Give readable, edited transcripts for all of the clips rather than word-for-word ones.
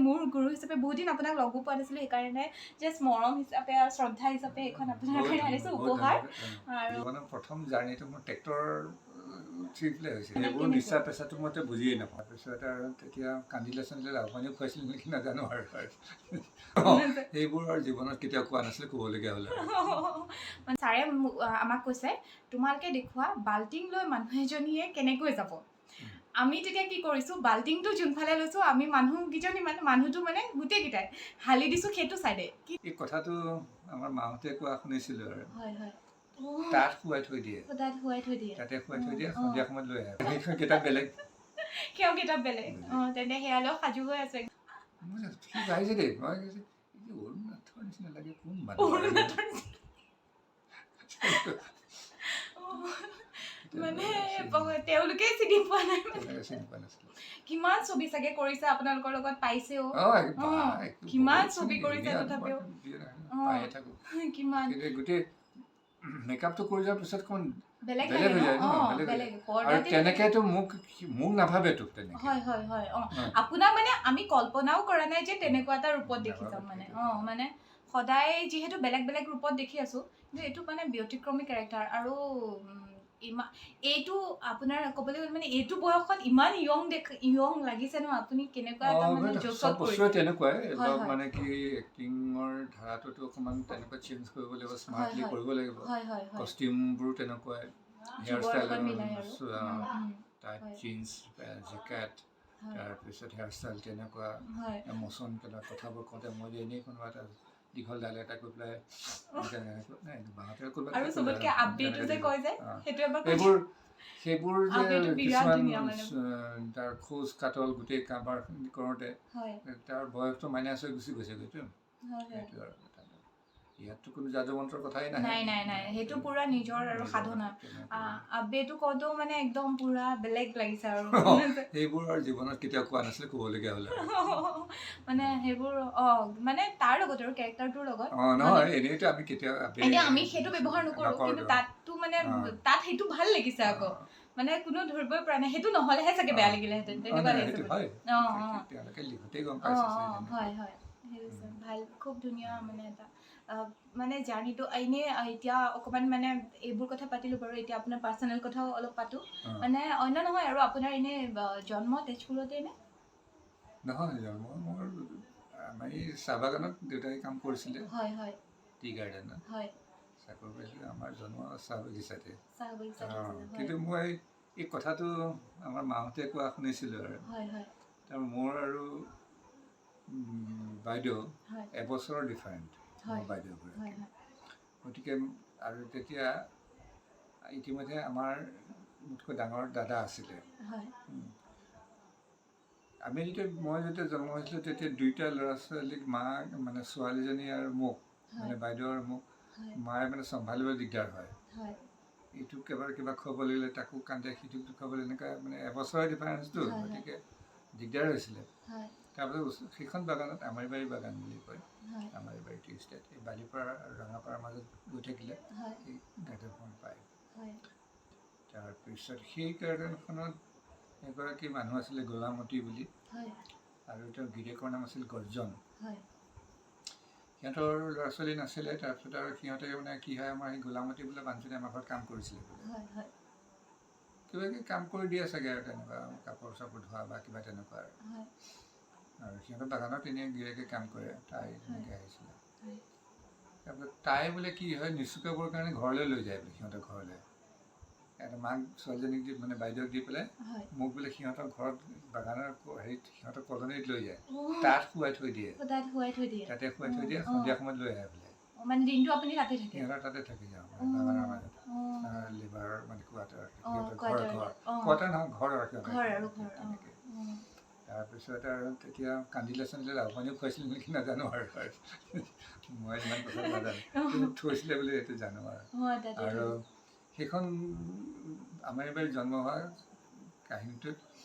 মোৰ গুৰু হিচাপে বহুত দিন আপোনাক লগো পোৱা নাছিলোঁ, সেইকাৰণে জাষ্ট মৰম হিচাপে আৰু শ্ৰদ্ধা হিচাপে এইখন আপোনাৰ বহুত কাৰণে আনিছোঁ বহুত উপহাৰ। ধন্যবাদ। আৰু জীৱনৰ প্ৰথম জাৰ্ণিটো মোৰ ট্ৰেক্টৰ উঠি পেলাই হৈছিল। মানে সেইবোৰ কেনেকুৱা? নিচা পেচাটো মই এতিয়া বুজিয়ে নাপাওঁ। তাৰপিছত আৰু তেতিয়া কান্দিলে চান্দিলে লাও পানীও খুৱাইছিল নেকি নাজানো আৰু। সেইবোৰ আৰু জীৱনত কেতিয়াও কোৱা নাছিলোঁ, ক'বলগীয়া হ'লে আৰু। মানে ছাৰে আমাক কৈছে, তোমালোকে দেখুওৱা বাল্টিং লৈ মানুহ এজনীয়ে কেনেকৈ যাব। আমি তেতিয়া কি কৰিছোঁ, বাল্টিংটো যোনফালে লৈছোঁ, আমি মানুহকেইজনী মানে মানুহটো মানে গোটেইকেইটাই হালি দিছোঁ সেইটো চাইডে কি। এই কথাটো আমাৰ মাহঁতে কোৱা শুনিছিলোঁ আৰু। হয় হয় তাত শুৱাই থৈ দিয়ে। তাত শুৱাই থৈ দিয়ে। তাতে শুৱাই থৈ দিয়ে, সন্ধিয়া সময়ত লৈ আহে। সেইখন কিতাপ বেলেগ। সেয়াও কিতাপ বেলেগ। অঁ, তেন্তে সেয়ালৈও সাজু হৈ আছে। মই সি গাইছে দেই, মই কৈছোঁ এই অৰুণ নাথৰ নিচিনা লাগে, কোন মানুহ? অৰুণ নাথৰ নিচিনা। মানে তেওঁলোকেই চিনি পোৱা নাই মানে। তেনেকে চিনি পোৱা নাছিলোঁ। কিমান ছবি চাগে কৰিছে আপোনালোকৰ লগত, পাইছেও। বা, একো কিমান বহুত ছবি কৰিছে ধুনীয়া তথাপিও। দিয়ে নহয়, পায়ে থাকোঁ। কিমান কিন্তু গোটেই মেকআপটো কৰি যোৱাৰ পিছত অকণমান বেলেগ বেলেগ লাগে হৈ ন? যায় ন? অঁ বেলেগ হৈ বেলেগ যায়। আৰু পৰ্দাতে। তেনেকেতো মোক মোক নাভাবেতো তেনেকে। হয় হয় হয় অঁ আপোনাক মানে আমি কল্পনাও কৰা নাই যে তেনেকুৱা এটা ৰূপত দেখি যাম মানে। নাভাবে। অঁ, মানে সদায় যিহেতু বেলেগ বেলেগ ৰূপত দেখি আছো, কিন্তু এইটো মানে ব্যতিক্ৰমী কেৰেক্টাৰ। আৰু এইটো আপোনাৰ ক'বলৈ গ'লে মানে এইটো বয়সত ইমান য়ং দেখ, য়ং লাগিছে ন আপুনি, কেনেকুৱা এটা মানে মানে জোচত চব বস্তুৱে কৰিছে। তেনেকুৱাই অলপ মানে কি, এক্টিঙৰ ধাৰাটোতো অকণমান তেনেকুৱা চেঞ্জ কৰিব লাগিব, স্মাৰ্টলি কৰিব লাগিব। হয় হয় হয় কষ্টিউমবোৰো তেনেকুৱাই, হেয়াৰ যুগৰ ষ্টাইল, লগত মিলাই আৰু টাইট জিন্স, জেকেট, তাৰপিছত হেয়াৰ ষ্টাইল তেনেকুৱা, এম'চন তেনেকুৱা। কথাবোৰ কওঁতে মই যে এনেই কোনোবা এটা দীঘল ডাইলগ এটা কৈ পেলাই এনেকৈ নাই, বাহঁতে ক'ৰবাত আৰু এটা চবতকে ক'লে, আপডেটটো তেনেকৈ যে দি কয় যে সেইটো এবাৰ কৈ সেইবোৰ যে আবেটো বিৰাট কিছুমান ধুনীয়া মানে। তাৰ খোজ কাটল গোটেই কাৰবাৰ কৰোঁতে তাৰ বয়সটো মাইনাছ হৈ গুচি গৈছেগৈতো। হয় হয় সেইটো আৰু কথা। ইয়াততো কোনো যাদু মন্ত্ৰৰ কথাই নাহে। নাই নাই নাই, সেইটো পুৰা নিজৰ আৰু নিজৰ সাধনা। তেনেকুৱা। আবেটো কওঁতেও মানে একদম পুৰা বেলেগ লাগিছে আৰু। সেইবোৰ আৰু জীৱনত কেতিয়াও কোৱা নাছিলোঁ, ক'বলগীয়া হ'লে আৰু। মানে সেইবোৰ অঁ মানে তাৰ লগত আৰু কেৰেক্টাৰটোৰ লগত। অঁ, নহয়, এনেইতো আমি কেতিয়াও এতিয়া আমি সেইটো ব্যৱহাৰ নকৰোঁ, কিন্তু নকৰোঁ। তাততো মানে তাত সেইটো ভাল লাগিছে আকৌ। মানে কোনো ধৰিবই পৰা নাই, সেইটো নহ'লেহে চাগে বেয়া লাগিলেহেঁতেন, তেনেকুৱা নাই, লাগিছে সেইটো মানে। হয়। অঁ অঁ তেওঁলোকে লিখোঁতেই গম পাইছে চাগে তেনেকুৱা। হয় হয়, সেইটো ভাল, খুব ধুনীয়া মানে এটা মানে জাৰ্ণিটো। এনেই এতিয়া অকণমান মানে এইবোৰ কথা পাতিলোঁ বাৰু, এতিয়া আপোনাৰ পাৰ্চনেল কথাও অলপ পাতোঁ। মানে অন্য নহয় আৰু, আপোনাৰ এনেই জন্ম তেজপুৰতে নে? নহয়, জন্ম মোৰ আমাৰ এই চাহ বাগানত দেউতাই কাম কৰিছিলে, হয় হয় টি গাৰ্ডেনত চাকৰি কৰিছিলে। আমাৰ জন্ম চাহ বাগিচাতে। চাহ বাগিচাত আছিলে, হয়। কিন্তু মই এই কথাটো আমাৰ মাহঁতে কোৱা শুনিছিলোঁ আৰু। হয় হয় তাৰ মোৰ আৰু বাইদেউ এবছৰৰ ডিফাৰেণ্ট, মোৰ বাইদেউগৰাকী। হয় হয় গতিকে আৰু তেতিয়া ইতিমধ্যে আমাৰ মোতকৈ ডাঙৰ দাদা আছিলে। আমি যেতিয়া, মই যেতিয়া জন্ম হৈছিলোঁ, তেতিয়া দুইটা ল'ৰা ছোৱালীক মা মানে ছোৱালীজনী আৰু মোক, মানে বাইদেউ আৰু মোক মায়ে মানে চম্ভালিব দিগদাৰ হয়। ইটোক এবাৰ কিবা খুৱাব লাগিলে তাকো কান্দে, সিটোক খুৱাব লাগিলে এনেকুৱা, মানে এবছৰৰ ডিফাৰেঞ্চটো, হয়, হয়। গতিকে দিগদাৰ হৈছিলে। তাৰপিছত সেইখন বাগানত, আমাৰীবাৰী বাগান বুলি কয়, আমাৰীবাৰী টি ষ্টেট, এই বালিপাৰা আৰু ৰঙাপাৰাৰ মাজত গৈ থাকিলে সেই গাৰ্ডেনখন পায়। তাৰপিছত সেই গাৰ্ডেনখনত এগৰাকী মানুহ আছিলে গোলামতী বুলি আৰু তেওঁৰ গিৰিয়েকৰ নাম আছিল গৰ্জন। সিহঁতৰ ল'ৰা ছোৱালী নাছিলে। তাৰপিছত আৰু সিহঁতে মানে কি হয়, আমাৰ সেই গোলামতী বোলে মানুহজনী আমাৰ ঘৰত কাম কৰিছিলে বোলে। হয় হয় কিবা কিবি কাম কৰি দিয়ে চাগে আৰু, তেনেকুৱা কাপোৰ চাপোৰ ধোৱা বা কিবা তেনেকুৱা আৰু। আৰু সিহঁতৰ বাগানত এনেই গিৰিয়েকে কাম কৰে, তাই তেনেকৈ আহিছিলে। তাৰপিছত তাই বোলে কি হয়, নিচুকাবৰ কাৰণে ঘৰলৈ লৈ যায় বোলে, সিহঁতৰ ঘৰলৈ। এটা মাক ছোৱালীজনীক দি, মানে বাইদেউক দি পেলাই মোক বোলে সিহঁতৰ ঘৰত বাগানৰ হেৰিত সিহঁতৰ কলনীত লৈ যায়, তাত শুৱাই থৈ দিয়ে। তাত শুৱাই থৈ দিয়ে। তাতে শুৱাই থৈ দিয়ে, সন্ধিয়া সময়ত লৈ আহে বোলে। অঁ, মানে দিনটো আপুনি তাতে থাকে? সিহঁতৰ তাতে থাকি যাওঁ মানে বাগানৰ মাজত, লেবাৰৰ মানে কোৱাৰ্টাৰ, সিহঁতৰ ঘৰ। কোৱাৰ্টাৰ, ঘৰ, কোৱাৰ্টাৰ নহয়, ঘৰ আৰু সিহঁতৰ ঘৰ আৰু ঘৰ, অঁ। তেনেকে। তাৰপিছত আৰু তেতিয়া কান্দিলে চান্দিলে লাও পানীও খুৱাইছিল নেকি নাজানো আৰু, মই ইমান কথা নাজানো, কিন্তু থৈছিলে বুলি সেইটো জানো আৰু। তাতে আৰু থৈ। সেইখন আমাৰীবাৰীত জন্ম হোৱা কাহিনীটোত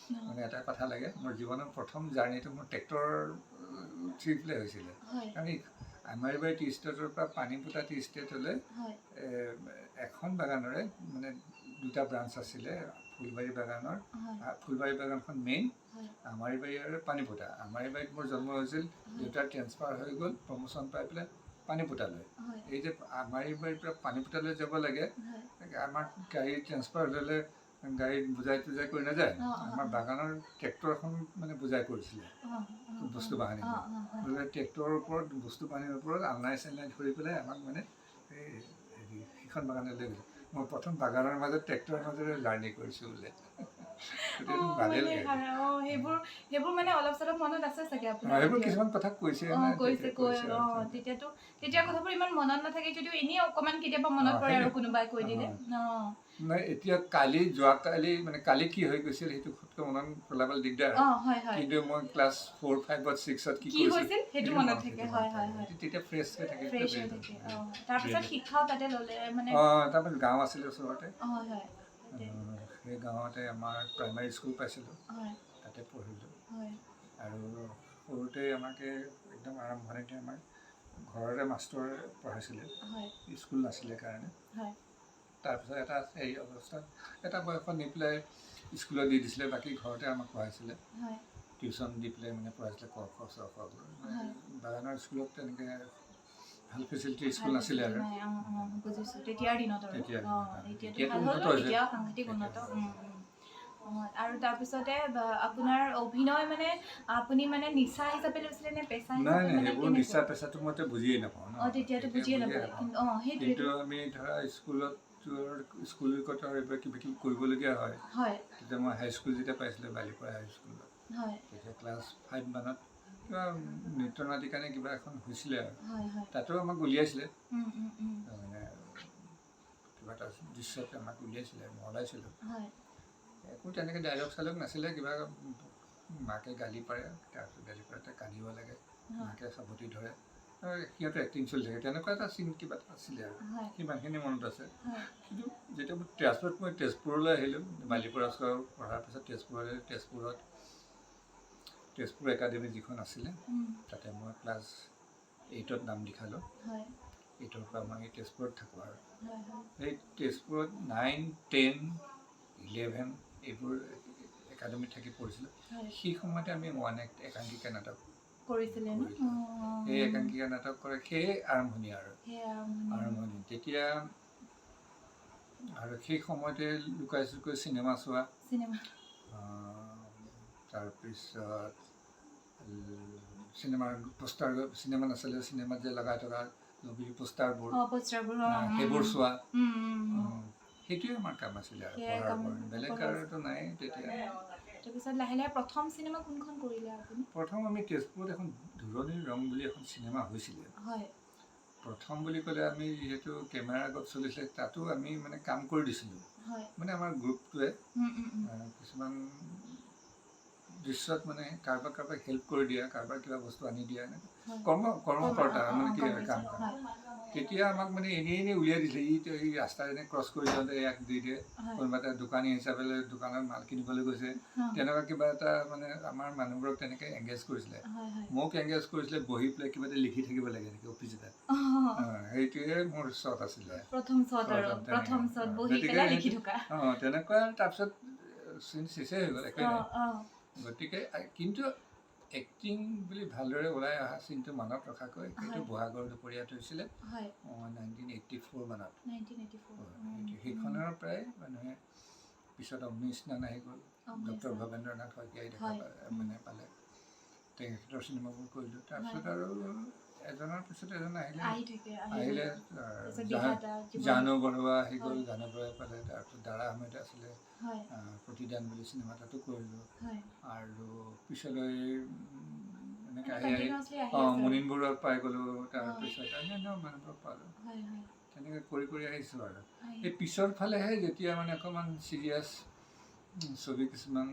মানে এটা কথা লাগে, মোৰ জীৱনৰ প্ৰথম জাৰ্ণিটো মোৰ ট্ৰেক্টৰ উঠি পেলাই হৈছিলে। কাৰণ এই আমাৰীবাৰী টি ষ্টেটৰ পৰা পানীপোতা টি ষ্টেটলৈ এখন বাগানৰে মানে দুটা ব্ৰাঞ্চ আছিলে, ফুলবাৰী বাগানৰ, হয় ফুলবাৰী বাগানখন মেইন, হয় আমাৰীবাৰী আৰু পানীপোতা। আমাৰীবাৰীত মোৰ জন্ম হৈছিল, দেউতাৰ ট্ৰেন্সফাৰ হৈ গ'ল প্ৰমোশ্যন পাই পেলাই পানীপোতালৈ। হয় এই যে আমাৰীবাৰীৰ পৰা পানীপোতালৈ যাব লাগে, হয় আমাৰ গাড়ী ট্ৰেন্সফাৰ হ'লে গাড়ীত বুজাই তুজাই কৰি নাযায়, অ, অ, আমাৰ অ। বাগানৰ ট্ৰেক্টৰখন মানে বুজাই কৰিছিলে অ, অ, বস্তু বাহানি। অ, অ, হয়। বোলে ট্ৰেক্টৰৰ ওপৰত বস্তু বাহানিৰ ওপৰত আলনাই চালনাই ধৰি পেলাই আমাক মানে এই হেৰি সেইখন বাগানলৈ লৈ গৈছে। মই প্ৰথম বাগানৰ মাজত ট্ৰেক্টৰৰ মাজেৰে জাৰ্ণি কৰিছোঁ বোলে। অ, গতিকে ভালেই মানে লাগে। সেইবোৰ সেইবোৰ মানে অলপ চলপ মনত আছে চাগে আপোনাৰ সেইবোৰ এতিয়াও? কিছুমান কথা কৈছে অ মানে কৈছে তেতিয়া কৈ কৈছে অ আৰু। তেতিয়াতো তেতিয়া কথাবোৰ ইমান মনত নাথাকে যদিও এনেই অকমান কেতিয়াবা মনত অ, পৰে আৰু সেইটোৱে। কোনোবাই কৈ দিলে। অ নাই, এতিয়া কালি যোৱাকালি মানে কালি কি হৈ গৈছিল সেইটো ফটকৈ মনত পেলাবলৈ দিগদাৰ অ হয়। হয় হয় কিন্তু মই ক্লাছ 4 5ত 6ত কি কি কৰিছোঁ হৈছিল সেইটো মনত থাকে। সেইটো হয় মনত হয় থাকে। হয় তেতিয়া ফ্ৰেছ হৈ থাকে। ফ্ৰেছ হৈ থাকে। অ তাৰপিছত শিক্ষাও তাতে ল'লে মানে? অ, তাৰপিছত গাঁও আছিলে ওচৰতে। হয় হয় তাতে। সেই গাঁৱতে আমাৰ প্ৰাইমাৰী স্কুল পাইছিলোঁ, হয় তাতে পঢ়িলোঁ। হয় আৰু সৰুতে আমাকে একদম আৰম্ভণিতে আমাৰ ঘৰৰে মাষ্টৰ পঢ়াইছিলে, হয় স্কুল নাছিলে কাৰণে। হয় তাৰপিছত এটা হেৰি অৱস্থাত এটা বয়সত নি পেলাই স্কুলত দি দিছিলে, বাকী ঘৰতে আমাক পঢ়াইছিলে। হয় টিউশ্যন দি পেলাই মানে পঢ়াইছিলে ক খ চ খ। হয়। বাগানৰ স্কুলত তেনেকৈ ভাল ফেচিলিটি স্কুল ভাল নাছিলে আৰু। facility নাই, অ, অ, বুজিছো। তেতিয়াৰ দিনত আৰু তেতিয়াৰ অ দিনত, অ। এতিয়াতো এতিয়াতো ভাল হ'ল উন্নত হৈছে। এতিয়াও সাংঘাতিক উন্নত। এতিয়া অ, আৰু তাৰপিছতে আপোনাৰ অভিনয় মানে আপুনি মানে নিচা হিচাপে লৈছিলে নে পেচা নাই হিচাপে নাই, মানে সেইবোৰ কেনেকুৱা? নিচা পেচাটো মই এতিয়া বুজিয়ে নাপাওঁ ন। অ তেতিয়াতো তেতিয়া বুজিয়ে নাপায় নাপাওঁ। কিন্তু অ সেইটোৱেতো। কিন্তু আমি ধৰা স্কুলত স্কুল উইকত আৰু এইবিলাক কিবা কিবি কৰিবলগীয়া হয়। হয় তেতিয়া মই হাইস্কুল যেতিয়া পাইছিলোঁ, বালিপাৰা হাইস্কুলত, হয় তেতিয়া ক্লাছ 5 মানত কিবা নৃত্য নাটিকা নে কিবা এখন হৈছিলে আৰু, হয় হয় তাতো আমাক উলিয়াইছিলে। উম, উম, উম, মানে কিবা এটা দৃশ্যত আমাক উলিয়াইছিলে, মই ওলাইছিলোঁ। হয় একো তেনেকৈ ডাইলগ চাইলগ নাছিলে, কিবা মাকে গালি পাৰে, তাৰপিছত গালি পাৰোঁতে কান্দিব লাগে, হয় মাকে সাৱটি ধৰে, আৰু সিহঁতৰ এক্টিং চলি থাকে, তেনেকুৱা এটা চিন কিবা এটা আছিলে আৰু, হয় সিমানখিনি মনত আছে। হয় কিন্তু যেতিয়া মই তেজপুৰত মই তেজপুৰলৈ আহিলোঁ, বালিপাৰা স্কুলত পঢ়াৰ পিছত তেজপুৰলৈ, তেজপুৰত তেজপুৰ একাডেমি যিখন আছিলে, উম, তাতে মই ক্লাছ 8ত নাম লিখালোঁ। হয় 8ৰ পৰা মই তেজপুৰত থাকোঁ আৰু। হয় হয় সেই তেজপুৰত 9 10 11 এইবোৰ একাডেমিত থাকি পঢ়িছিলোঁ। হয় সেই সময়তে আমি ওৱান এক্ট একাংকিকা নাটক কৰিছিলে ন? কৰিছিলোঁ। অ, সেই একাংকিকা নাটক কৰে সেয়ে আৰম্ভণি আৰু। সেই আৰম্ভণি। আৰম্ভণি তেতিয়া আৰু সেই সময়তে লুকাই চুকাই চিনেমা চোৱা, চিনেমা, তাৰপিছত চিনেমাৰ পোষ্টাৰ, চিনেমা নাচালে চিনেমাত যে লগাই থকা লবি পোষ্টাৰবোৰ, অ পোষ্টাৰবোৰ, অ, সেইবোৰ চোৱা, উম, উম, উম। সেইটোৱে আমাৰ কাম আছিলে আৰু সেয়াই পঢ়াৰ কাম, ওপৰত বেলেগ পঢ়াৰ। আৰুতো নাই তেতিয়া। তাৰপিছত লাহে লাহে প্ৰথম চিনেমা কোনখন কৰিলে আপুনি? প্ৰথম আমি তেজপুৰত এখন ধুৰণিৰ ৰং বুলি এখন চিনেমা হৈছিলে। হয় প্ৰথম বুলি ক'লে আমি যিহেতু কেমেৰাৰ আগত চলিছিলে, তাতো আমি মানে কাম কৰি দিছিলোঁ। হয় মানে আমাৰ গ্ৰুপটোৱে উম, উম, উম। কিছুমান দৃশ্যত মানে কাৰোবাক কাৰোবাক হেল্প কৰি দিয়া, কাৰোবাৰ কিবা বস্তু আনি দিয়া, এনেকৈ হয় কৰ্মকৰ্তা অ, অ, মানে কি গম আৰু কাম পাইছোঁ। কৰা। হয় তেতিয়া আমাক মানে এনেই এনেই উলিয়াই দিছিলে। ই এই ৰাস্তাত এনেই ক্ৰছ কৰি যাওঁতে ইয়াক দি দিয়ে, হয় কোনোবা এটা দোকানী হিচাপে লৈ দোকানত মাল কিনিবলৈ গৈছে, অ, তেনেকুৱা কিবা এটা মানে আমাৰ মানুহবোৰক তেনেকৈ এংগেজ কৰিছিলে। হয় হয় মোক এংগেজ কৰিছিলে বহি পেলাই কিবা এটা লিখি থাকিব লাগে এনেকৈ অফিচ এটাত। অ, সেইটোৱে মোৰ শ্বট আছিলে। প্ৰথম শ্বট আৰু প্ৰথম তেনেকে। প্ৰথম শ্বট অ, বহি গতিকে পেলাই লিখি থকা। অ তেনেকুৱা। তাৰপিছত চিন চেচেই হৈ গ'ল, একোৱেই অ নাই। অ গতিকে কিন্তু এক্টিং বুলি ভালদৰে ওলাই অহা চিনটো মনত ৰখাকৈ সেইটো হয়। বহাগৰ দুপৰীয়াত হৈছিলে, হয় 1984 মানত। 1984। সেইখনৰ পৰাই মানুহে পিছত অগ্নি স্নান আহি গ'ল, ডক্টৰ ভৱেন্দ্ৰনাথ শইকীয়াই দেখা হয়। পালে, মানে পালে, তেখেতৰ চিনেমাবোৰ কৰিলোঁ। তাৰপিছত আৰু এজনৰ পিছত এজন আহিলে, আহি থাকে, আহি আহিলে গ'ল। তাৰপিছত বিধাতা জীৱন। জানু বৰুৱা আহি গ'ল, হয়। জানু বৰুৱাই পালে। তাৰপিছত দাৰা আহমেদ আছিলে, হয় প্ৰতিদান বুলি চিনেমা তাতো কৰিলোঁ। হয় আৰু পিছলৈ এনেকৈ মানে আহি আহি কণ্টিনিউৱাছলি আহি অঁ আছে আৰু। মুনীন বৰুৱাক পাই গ'লোঁ, তাৰপিছত অন্যান্য মানুহবোৰক পালোঁ, হয় হয় তেনেকৈ কৰি কৰি আহিছোঁ আৰু। হয় এই পিছৰ ফালেহে যেতিয়া মানে অকণমান চিৰিয়াছ ছবি কিছুমান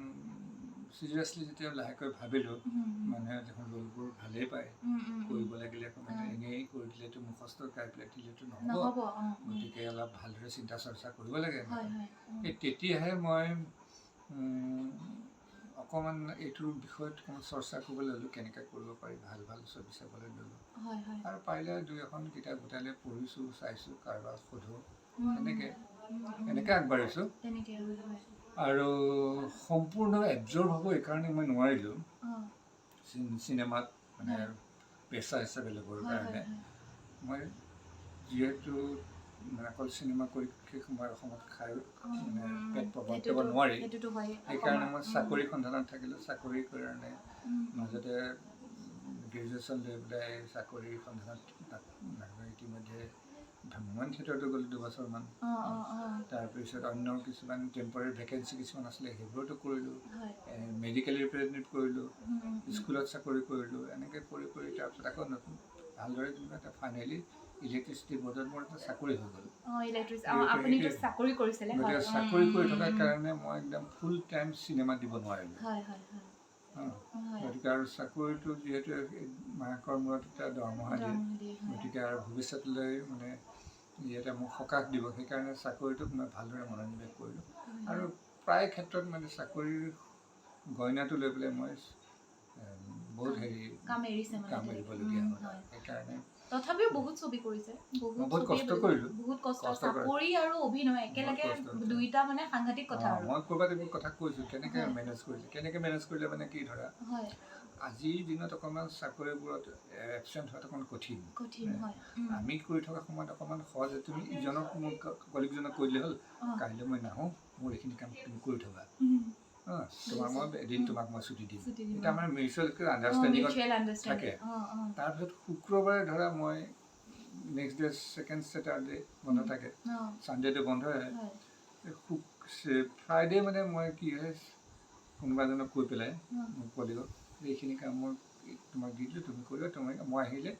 চিৰিয়াছলি যেতিয়া লাহেকৈ ভাবিলোঁ, উম, উম, মানুহে দেখোন ৰোলবোৰ ভালেই পায়, উম, উম, উম। কৰিব লাগিলে অকণমান অ। এনেই কৰি দিলেতো মুখস্থ গাই পেলাই দিলেতো নহ'ব, নহ'ব। অ, উম। গতিকে অলপ ভালদৰে চিন্তা চৰ্চা কৰিব লাগে। হয় হয় উম। এই তেতিয়াহে মই অকণমান এইটোৰ বিষয়ত অকণমান চৰ্চা কৰিবলৈ ল'লোঁ, কেনেকৈ কৰিব পাৰি, ভাল ভাল ছবি চাবলৈ ল'লোঁ। হয় হয় আৰু পাৰিলে দুই এখন কিতাপ গোটাই লৈ পঢ়িছোঁ, চাইছোঁ, কাৰোবাক সোধোঁ, উম, তেনেকৈ উম, উম। এনেকৈ আগবাঢ়িছোঁ। তেনেকে হয় হয়। আৰু সম্পূৰ্ণ এবজৰ্ব হ'ব এইকাৰণে মই নোৱাৰিলোঁ চিনেমাত মানে পেচা হিচাপে ল'বৰ কাৰণে। মই যিহেতু মানে অকল চিনেমা কৰি সেই সময়ত অসমত খাই মানে পেট প্ৰৱৰ্তাব নোৱাৰি, সেইকাৰণে মই চাকৰি সন্ধানত থাকিলোঁ। চাকৰিৰ কাৰণে মাজতে গ্ৰেজুৱেশ্যন লৈ পেলাই চাকৰিৰ সন্ধানত তাত ইতিমধ্যে ভ্ৰাম্যমাণ থিয়েটাৰতো গ'লোঁ 2 বছৰমান। তাৰপিছত অন্য কিছুমান টেম্পৰাৰী ভেকেঞ্চি কিছুমান আছিলে, সেইবোৰতো কৰিলোঁ, মেডিকেল ৰিপ্ৰেজেণ্টেটিভ কৰিলোঁ, স্কুলত চাকৰি কৰিলোঁ। এনেকৈ কৰি কৰি তাৰপিছত আকৌ নতুন ভালদৰে যেনিবা এটা ফাইনেলি ইলেক্ট্ৰিচিটি বৰ্ডত মোৰ এটা চাকৰি হৈ গ'ল। গতিকে চাকৰি কৰি থকাৰ কাৰণে মই একদম ফুল টাইম চিনেমা দিব নোৱাৰিলোঁ। গতিকে আৰু চাকৰিটো যিহেতু মাহেকৰ মূৰত এটা দৰমহা দিয়ে, গতিকে আৰু ভৱিষ্যতলৈ মানে যিহেতু মোক সকাহ দিব, সেইকাৰণে চাকৰিটোক মই ভালদৰে মনোনিৱেশ কৰিলোঁ। আৰু প্ৰায় ক্ষেত্ৰত মানে চাকৰিৰ গইনাটো লৈ পেলাই মই বহুত হেৰি কাম এৰিবলগীয়া হ'ল, সেইকাৰণে। তথাপিও বহুত ছবি কৰিছে। বহুত কষ্ট কৰিলোঁ। বহুত কষ্ট, চাকৰি আৰু অভিনয় একেলগে দুইটা মানে সাংঘাতিক কথা। মই ক'ৰবাত এইবোৰ কথা কৈছোঁ, কেনেকৈ মেনেজ কৰিলে, কেনেকৈ মেনেজ কৰিলে মানে কি ধৰা, আজিৰ দিনত অকণমান চাকৰিবোৰত এবচেণ্ট হোৱাটো অকণমান কঠিন। আমি কৰি থকা সময়ত অকণমান সহজ। তুমি ইজনক, মোক কলিগজনক কৈ দিলে হ'ল, কাইলৈ মই নাহোঁ, মোৰ এইখিনি কাম তুমি কৰি থবা, তোমাৰ মই এদিন তোমাক মই ছুটি দিম। এতিয়া আমাৰ মিউচুৱেল আণ্ডাৰষ্টেণ্ডিঙত থাকে। তাৰপিছত শুক্ৰবাৰে ধৰা মই নেক্সট ডে ছেকেণ্ড ছেটাৰডে বন্ধ থাকে, ছানডেটো বন্ধ হয়। ফ্ৰাইডে মানে মই কি হয়, কোনোবা এজনক কৈ পেলাই মোৰ কলিগক, এইখিনি কাম মই তোমাক দি দিলোঁ, তুমি কৰিবা, তুমি মই আহিলে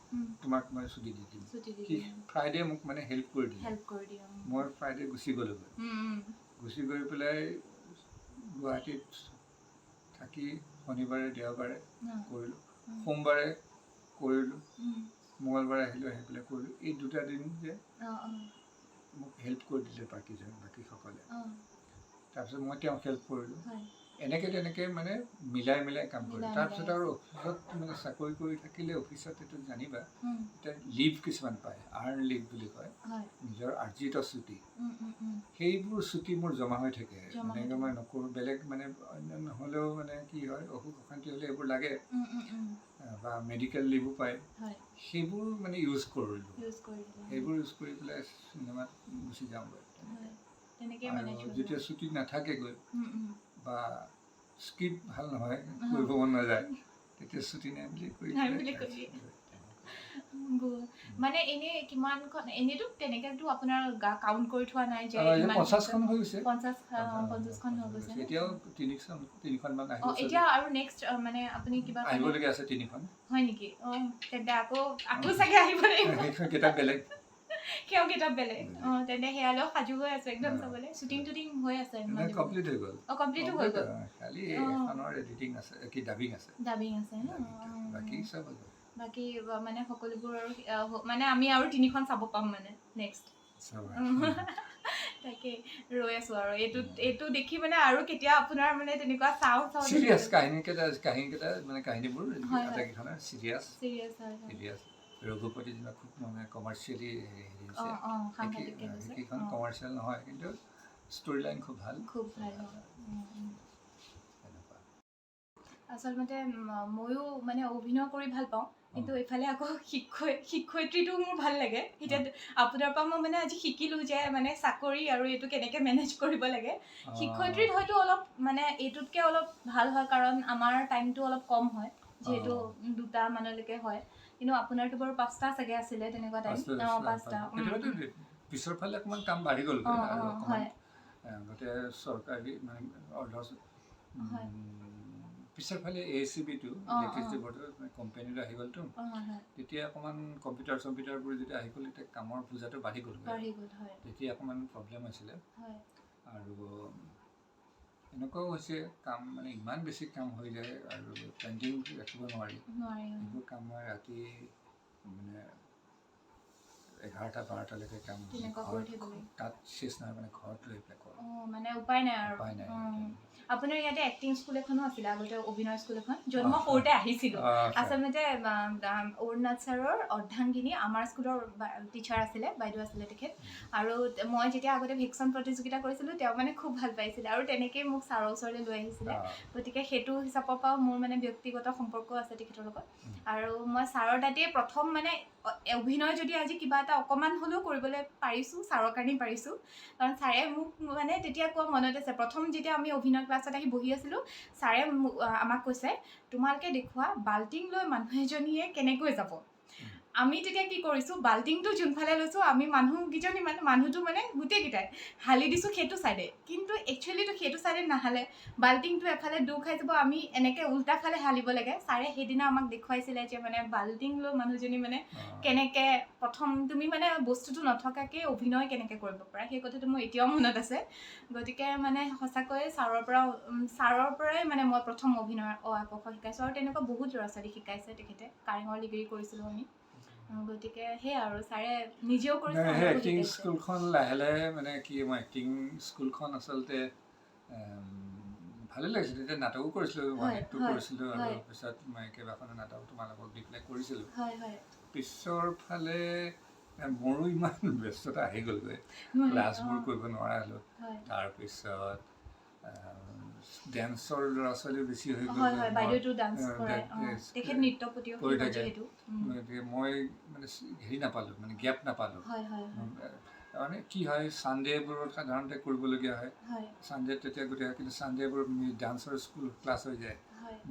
তোমাক মই ছুটি দি দিম। সি ফ্ৰাইডে মোক মানে হেল্প কৰি দিলে। মই ফ্ৰাইডে গুচি গ'লোগৈ। গুচি গৈ পেলাই গুৱাহাটীত থাকি শনিবাৰে দেওবাৰে কৰিলোঁ, সোমবাৰে কৰিলোঁ, মঙলবাৰে আহিলোঁ, আহি পেলাই কৰিলোঁ। এই দুটা দিন যে মোক হেল্প কৰি দিলে বাকীজন বাকীসকলে, তাৰপিছত মই তেওঁক হেল্প কৰিলোঁ। এনেকৈ তেনেকৈ মানে মিলাই মিলাই কাম কৰিলোঁ। তাৰপিছত আৰু অফিচত মানে চাকৰি কৰি থাকিলে অফিচত এইটো জানিবা, এতিয়া লিভ কিছুমান পায়, আৰ্ণ লিভ বুলি কয়, নিজৰ আৰ্জিত ছুটি। সেইবোৰ ছুটি মোৰ জমা হৈ থাকে। এনেকৈ মই নকৰোঁ, বেলেগ মানে অন্য নহ'লেও মানে কি হয়, অসুখ অশান্তি হ'লে এইবোৰ লাগে বা মেডিকেল লিভো পায়, সেইবোৰ মানে ইউজ কৰিলোঁ। সেইবোৰ ইউজ কৰি পেলাই চিনেমাত গুচি যাওঁগৈ। আৰু যেতিয়া ছুটি নাথাকেগৈ বা স্ক্ৰিপ্ট ভাল নহয়, কৰিব মন নাযায়, তেতিয়া ছুটি নাই বুলি কৈ। মানে এনে কিমানখন, এনেতো তেনেকেতো আপোনাৰ কাউণ্ট কৰি থোৱা নাই যে? 50খন হৈ গৈছে। 50খন হৈ গৈছে। এতিয়াও তিনিখনমান আহিব। এতিয়া আৰু নেক্সট মানে আপুনি কিবা আহিবলগীয়া আছে তিনিখন। হয় নেকি? অঁ, তেন্তে আকৌ আকৌ চাগে আহিব লাগিব। সেইখন কিতাপ বেলেগ। সেয়াও কিতাপ বেলেগ। অঁ, তেন্তে সেয়ালৈও সাজু হৈ আছো একদম চাবলৈ। শ্বুটিং টুটিং হৈ আছে? কমপ্লিট হৈ গ'ল। অঁ, কমপ্লিটো হৈ গ'ল। খালি এখনৰ এডিটিং আছে, কি ডাবিং আছে। ডাবিং আছে। বাকী চব হৈ গ'ল। বাকী মানে সকলোবোৰ আৰু মানে আমি আৰু তিনিখন চাব পাম মানে নেক্সট। তাকে ৰৈ আছো আৰু এইটো দেখি মানে আৰু কেতিয়া আপোনাৰ মানে তেনেকুৱা চাওঁ চাওঁ। চিৰিয়াছ কাহিনীকেইটা মানে কাহিনীবোৰ আটাইকেইখনৰ চিৰিয়াছ। চিৰিয়াছ হয়। চিৰিয়াছ। ৰঘুপতি যেনিবা খুব মানে কমাৰ্চিয়েলি হেৰি হৈছে, সেইকেইখন কমাৰ্চিয়েল নহয়, কিন্তু ষ্টৰি লাইন খুব ভাল। খুব ভাল। আচলতে ময়ো মানে অভিনয় কৰি ভাল পাওঁ, কিন্তু এইফালে আকৌ শিক্ষয়িত্ৰীটো মোৰ ভাল লাগে। এতিয়া আপোনাৰ পৰা মই মানে আজি শিকিলোঁ যে মানে চাকৰি আৰু এইটো কেনেকৈ মেনেজ কৰিব লাগে। শিক্ষয়িত্ৰীত হয়তো অলপ মানে এইটোতকৈ অলপ ভাল হয়, কাৰণ আমাৰ টাইমটো অলপ কম হয়, যিহেতু 2টা মানলৈকে হয়। কিন্তু আপোনাৰতো বাৰু 5টা চাগে আছিলে তেনেকুৱা টাইম। অঁ, 5টা। পিছৰ ফালে অকণমান কাম বাঢ়ি গ'ল আৰু অকণমান গোটেই চৰকাৰী মানে অৰ্ধ পিছৰ ফালে এ চি বিটো ইলেক্ট্ৰিচিটি বৰ্ডৰ কোম্পানীটো আহি গ'লতো, তেতিয়া অকণমান কম্পিউটাৰ চম্পিউটাৰবোৰ যেতিয়া আহি গ'ল, তেতিয়া কামৰ বোজাটো বাঢ়ি গ'ল, তেতিয়া অকণমান প্ৰব্লেম হৈছিলে। আৰু এনেকুৱাও হৈছে কাম মানে ইমান বেছি কাম হৈ যায় আৰু পেইণ্টিং ৰাখিব নোৱাৰি। সেইবোৰ কাম মই ৰাতি মানে 11টা 12টালৈকে কাম, তেনেকুৱা কৰি থাকিব লাগে। তাত শেষ নহয়, মানে ঘৰত লৈ পেলাই কৰোঁ। মানে উপায় নাই আৰু। উপায় নাই। আপোনাৰ ইয়াতে এক্টিং স্কুল এখনো আছিলে আগতে, অভিনয় স্কুল এখন, য'ত মই সৰুতে আহিছিলোঁ। আচলতে অৰুণনাথ ছাৰৰ অৰ্ধাংগিনী আমাৰ স্কুলৰ টিচাৰ আছিলে, বাইদেউ আছিলে তেখেত। আৰু মই যেতিয়া আগতে ভেকচন প্ৰতিযোগিতা কৰিছিলোঁ, তেওঁ মানে খুব ভাল পাইছিলে আৰু তেনেকেই মোক ছাৰৰ ওচৰলৈ লৈ আহিছিলে। গতিকে সেইটো হিচাপৰ পৰাও মোৰ মানে ব্যক্তিগত সম্পৰ্ক আছে তেখেতৰ লগত। আৰু মই ছাৰৰ তাতেই প্ৰথম মানে অভিনয় যদি আজি কিবা এটা অকণমান হ'লেও কৰিবলৈ পাৰিছোঁ, ছাৰৰ কাৰণেই পাৰিছোঁ। কাৰণ ছাৰে মোক মানে তেতিয়া কোৱা মনত আছে, প্ৰথম যেতিয়া আমি অভিনয় ক্লাছত আহি বহি আছিলোঁ, ছাৰে আমাক কৈছে, তোমালোকে দেখুওৱা বাল্টিং লৈ মানুহ এজনীয়ে কেনেকৈ যাব। আমি তেতিয়া কি কৰিছোঁ, বাল্টিংটো যোনফালে লৈছোঁ, আমি মানুহকেইজনী মানে মানুহটো মানে গোটেইকেইটাই হালি দিছোঁ সেইটো ছাইডে, কিন্তু একচুৱেলিটো সেইটো ছাইডে নাহালে, বাল্টিংটো এফালে দু খাই যাব, আমি এনেকৈ উল্টা ফালে হালিব লাগে। ছাৰে সেইদিনা আমাক দেখুৱাইছিলে যে মানে বাল্টিং লৈ মানুহজনী মানে কেনেকৈ প্ৰথম তুমি মানে বস্তুটো নথকাকৈ অভিনয় কেনেকৈ কৰিব পাৰা, সেই কথাটো মোৰ এতিয়াও মনত আছে। গতিকে মানে সঁচাকৈয়ে ছাৰৰ পৰাই মানে মই প্ৰথম অভিনয়ৰ অ আ ক খ শিকাইছোঁ। আৰু তেনেকুৱা বহুত ল'ৰা ছোৱালী শিকাইছে তেখেতে, কাৰেঙৰ ডিগ্ৰী কৰিছিলোঁ আমি। গতিকে সেয়া আৰু ছাৰে নিজেও কৰিছে। সেই এক্টিং স্কুলখন লাহে লাহে মানে কি, মই এক্টিং স্কুলখন আচলতে ভালেই লাগিছিল, তেতিয়া নাটকো কৰিছিলোঁ, ওৱান একটো কৰিছিলোঁ, আৰু পিছত মই কেইবাখনো নাটক তোমালোকক দি পেলাই কৰিছিলোঁ। পিছৰ ফালে মোৰো ইমান ব্যস্ততা আহি গ'লগৈ, ক্লাছবোৰ কৰিব নোৱাৰা হ'লোঁ। তাৰপিছত ডেন্সৰ ল'ৰা ছোৱালীও বেছি হৈ গ'ল, কৰি থাকে। গতিকে মই মানে হেৰি নাপালোঁ, মানে গেপ নাপালোঁ। মানে কি হয়, ছানডে'বোৰত সাধাৰণতে কৰিবলগীয়া হয়, ছানডে তেতিয়া গোটেই, কিন্তু ছানডে'বোৰত ডান্সৰ স্কুল ক্লাছ হৈ যায়।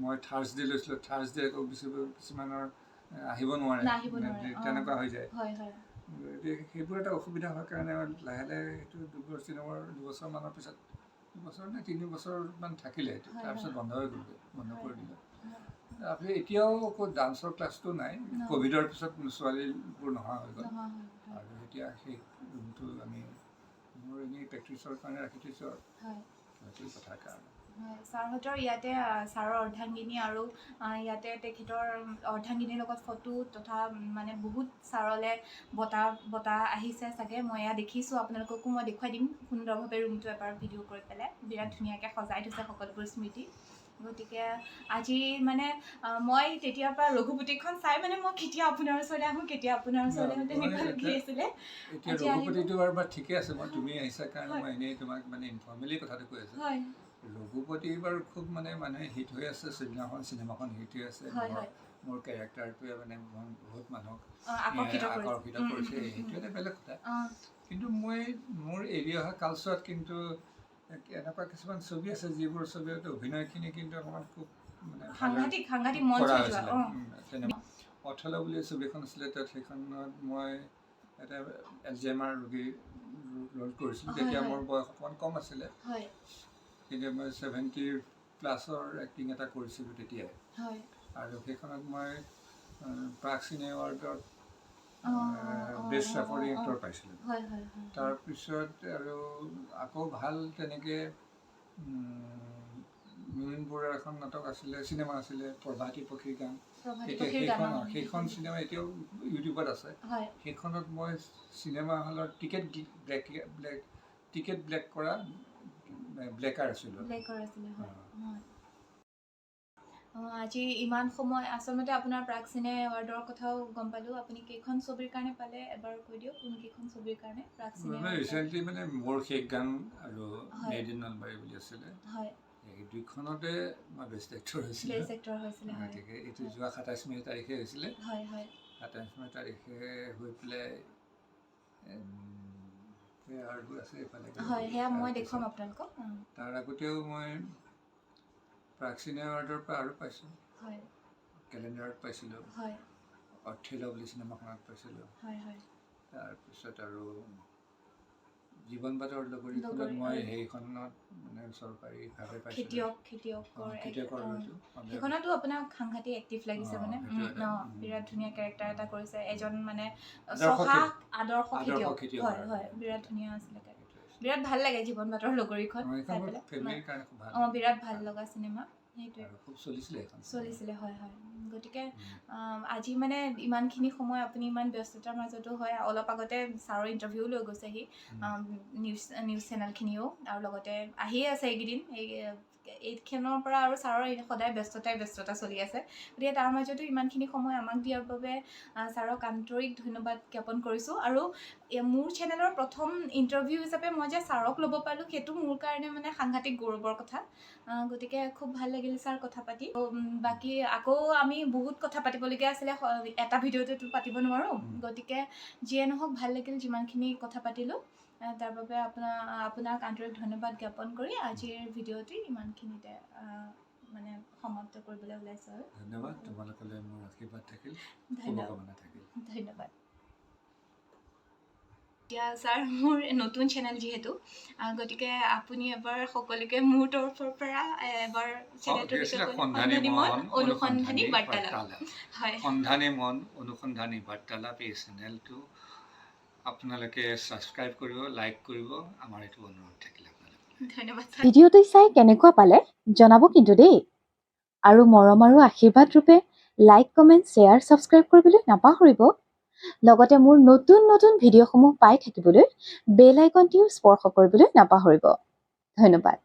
মই থাৰ্ছডে লৈছিলোঁ, থাৰ্ছডে আকৌ কিছুমানৰ আহিব নোৱাৰে, তেনেকুৱা হৈ যায়। গতিকে সেইবোৰ এটা অসুবিধা হোৱাৰ কাৰণে লাহে লাহে সেইটো 2 বছৰমানৰ পিছত, 2 বছৰ নে 3 বছৰমান থাকিলে সেইটো, তাৰপিছত বন্ধ হৈ গ'লগৈ, বন্ধ কৰি দিলোঁ। তাৰপিছত এতিয়াও আকৌ ডান্সৰ ক্লাছটো নাই, ক'ভিডৰ পিছত ছোৱালীবোৰ নোহোৱা হৈ গ'ল। আৰু এতিয়া সেই ৰুমটো আমি মোৰ এনেই প্ৰেক্টিছৰ কাৰণে ৰাখি থৈছোঁ আৰু সেইটো কথাৰ কাৰণে। ছাৰহঁতৰ ইয়াতে ছাৰৰ অৰ্ধাংগিনী আৰু ইয়াতে তেখেতৰ অৰ্ধাংগিনীৰ লগত ফটো তথা মানে বহুত ছাৰলৈ বঁটা বঁটা আহিছে চাগে, মই এয়া দেখিছোঁ, আপোনালোককো মই দেখুৱাই দিম সুন্দৰভাৱে ৰুমটো এবাৰ ভিডিঅ' কৰি পেলাই, বিৰাট ধুনীয়াকৈ সজাই থৈছে সকলোবোৰ স্মৃতি। গতিকে আজি মানে মই তেতিয়াৰ পৰা ৰঘুপতিখন চাই মানে মই কেতিয়া আপোনাৰ ওচৰলৈ আহোঁ, কেতিয়া আপোনাৰ ওচৰলৈ আহোঁ তেনেকুৱা লাগি আছিলে। এতিয়া ৰঘুপতিটো বাৰু ঠিকে আছে, মই তুমি আহিছা কাৰণে মই এনেই তোমাক মানে ইনফৰ্মেলি কথাটো কৈ আছোঁ। ৰঘুপতি বাৰু খুব মানে মানুহে হিট হৈ আছে, চিনেমাখন হিট হৈ আছে। মোৰ কেৰেক্টাৰটোৱে মানে বহুত মানুহক আকৰ্ষিত কৰিছে, সেইটো এটা বেলেগ কথা। কিন্তু মই মোৰ এৰি অহা কালচোৱাত কিন্তু এনেকুৱা কিছুমান ছবি আছে, যিবোৰ ছবিত অভিনয়খিনি কিন্তু অকণমান খুব মানে কৰা হৈছিলে। তেনেকুৱা অথেলো বুলি ছবি এখন আছিলে, তাত সেইখনত মই এটা এলজেমাৰ ৰোগীৰ ৰোল কৰিছিলোঁ। তেতিয়া মোৰ বয়স অকণমান কম আছিলে, কিন্তু মই 70 প্লাছৰ এক্টিং এটা কৰিছিলোঁ তেতিয়াই। আৰু সেইখনত মই প্ৰাগ চিনে এৱাৰ্ডত বেষ্ট ছাপৰ্টিং এক্টৰ পাইছিলোঁ। তাৰপিছত আৰু আকৌ ভাল তেনেকৈ মুনিন বৰুৱাৰ এখন নাটক আছিলে, চিনেমা আছিলে, প্ৰভাতী পক্ষীৰ গান। এতিয়া সেইখন চিনেমা এতিয়াও ইউটিউবত আছে। সেইখনত মই চিনেমা হলৰ টিকেট ব্লেক কৰা ব্লেকাৰ আছিলোঁ। আজি ইমান সময় আচলতে আপোনাৰ প্ৰাগ চিনে এৱাৰ্ডৰ কথাও গম পালোঁ। আপুনি কেইখন ছবিৰ কাৰণে পালে এবাৰ কৈ দিয়ক, কোন কেইখন ছবিৰ কাৰণে প্ৰাগ চিনে? ৰিচেণ্টলি মানে মোৰ শেষ গান আৰু মেড ইন নলবাৰী বুলি আছিলে, এই দুইখনতে মই বেষ্ট এক্টৰ হৈছিলোঁ। বেষ্ট এক্টৰ হৈছিলে। গতিকে এইটো যোৱা 27 মে' তাৰিখে হৈছিলে। 27 মে' তাৰিখে হৈ পেলাই এৱাৰ্ডবোৰ আছে এইফালে। হয়, সেয়া মই দেখুৱাম আপোনালোকক। তাৰ আগতেও মই প্ৰাগ চিনে এৱাৰ্ডৰ পৰা আৰু পাইছোঁ, কেলেণ্ডাৰত পাইছিলোঁ, অথেলো বুলি চিনেমাখনত পাইছিলোঁ। তাৰপিছত আৰু জীৱন বাটৰ লগৰীখনত মই সেইখনত মানে চৰকাৰীভাৱে পাইছিলোঁ। খেতিয়কৰ সেইখনতো আপোনাক সাংঘাতিক এক্টিভ লাগিছে, মানে বিৰাট ধুনীয়া কেৰেক্টাৰ এটা কৰিছে, এজন মানে চহা আদৰ্শ খেতিয়ক। হয় হয়, বিৰাট ধুনীয়া আছিলে, বিৰাট ভাল লাগে জীৱন বাটৰ লগৰীখন চাই পেলাই। বিৰাট ভাল লগা চিনেমা। সেইটোৱে। আৰু খুব চলিছিলে এইখন। চলিছিলে, হয় হয়। গতিকে আজি মানে ইমানখিনি সময় আপুনি ইমান ব্যস্ততাৰ মাজতো হয়, অলপ আগতে ছাৰৰ ইণ্টাৰভিউ লৈ গৈছেহি নিউজ চেনেলখিনিও, আৰু লগতে আহিয়ে আছে এইকেইদিন। এইখনৰ পৰা আৰু ছাৰৰ সদায় ব্যস্ততাই ব্যস্ততা চলি আছে। গতিকে তাৰ মাজতো ইমানখিনি সময় আমাক দিয়াৰ বাবে ছাৰক আন্তৰিক ধন্যবাদ জ্ঞাপন কৰিছোঁ। আৰু মোৰ চেনেলৰ প্ৰথম ইণ্টাৰভিউ হিচাপে মই যে ছাৰক ল'ব পাৰিলোঁ, সেইটো মোৰ কাৰণে মানে সাংঘাতিক গৌৰৱৰ কথা। গতিকে খুব ভাল লাগিল ছাৰ কথা পাতি। বাকী আকৌ আমি বহুত কথা পাতিবলগীয়া আছিলে, এটা ভিডিঅ'তেতো পাতিব নোৱাৰোঁ। গতিকে যিয়ে নহওক, ভাল লাগিল যিমানখিনি কথা পাতিলোঁ। তাৰ বাবে আপোনাক আন্তৰিক ধন্যবাদ জ্ঞাপন কৰি আজিৰ ভিডিঅ'টি ইমানখিনিতে মানে সমাপ্ত কৰিবলৈ ওলাইছোঁ আৰু। ধন্যবাদ তোমালোকলৈ, মোৰ আশীৰ্বাদ থাকিল। ধন্যবাদ। শুভকামনা থাকিল। ধন্যবাদ। এতিয়া ছাৰ, মোৰ নতুন চেনেল যিহেতু, গতিকে আপুনি এবাৰ সকলোকে মোৰ তৰফৰ পৰা এবাৰ চেনেলটোৰ কি আছিলে? বিষয়ে। সন্ধানী সন্ধানী মন মন অনুসন্ধানী অনুসন্ধানী বাৰ্তালাপ। বাৰ্তালাপ। হয়। সন্ধানী মন অনুসন্ধানী বাৰ্তালাপ, এই চেনেলটো আপোনালোকে ছাবস্ক্ৰাইব কৰিব, লাইক কৰিব, আমাৰ এইটো অনুৰোধ থাকিল আপোনালোকলৈ। ধন্যবাদ ছাৰ। ভিডিঅ'টো চাই কেনেকুৱা পালে জনাব কিন্তু দেই, আৰু মৰম আৰু আশীৰ্বাদ ৰূপে লাইক, কমেণ্ট, শ্বেয়াৰ, ছাবস্ক্ৰাইব কৰিবলৈ নাপাহৰিব। লগতে মোৰ নতুন নতুন ভিডিঅ'সমূহ পাই থাকিবলৈ বেল আইকনটিও স্পৰ্শ কৰিবলৈ নাপাহৰিব। ধন্যবাদ।